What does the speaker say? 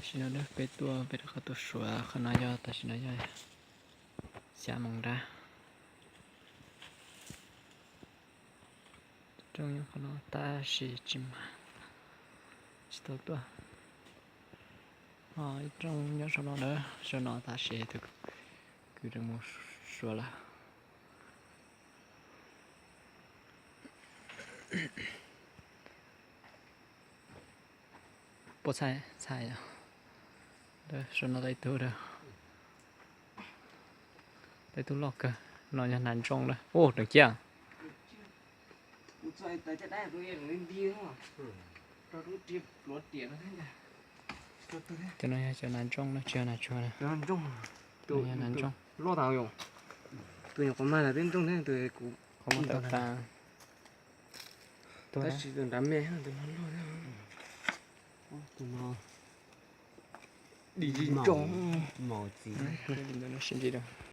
Tam sim no peb tuaj, peb rov qab tuaj suav qhov no yog, tam sim no yog xya moos nrab. Rooj nyob qhov no tab sis tsis mag, tsis tau tuaj. Ho ib rooj nyob saum no na, saum no tab sis tus kwv mus suav lawm. Puas txhais txhais os. Saum no tau ib tug, tau ib tug loj kawg. No yog nas ntsooj na. Ua, deev ciaj. Cov no yog cov nas ntsooj na, tsis yog nas tsuag na. Nas ntsooj. Loj tas yom. Tus nyuam qhuav mag ntawm peb ntsooj thiab, tus kuv qhuav mag tau tas. Tab sis tus nrad me, tus no loj thiab. Tus no dim zis ntsooj. Sib ntsib.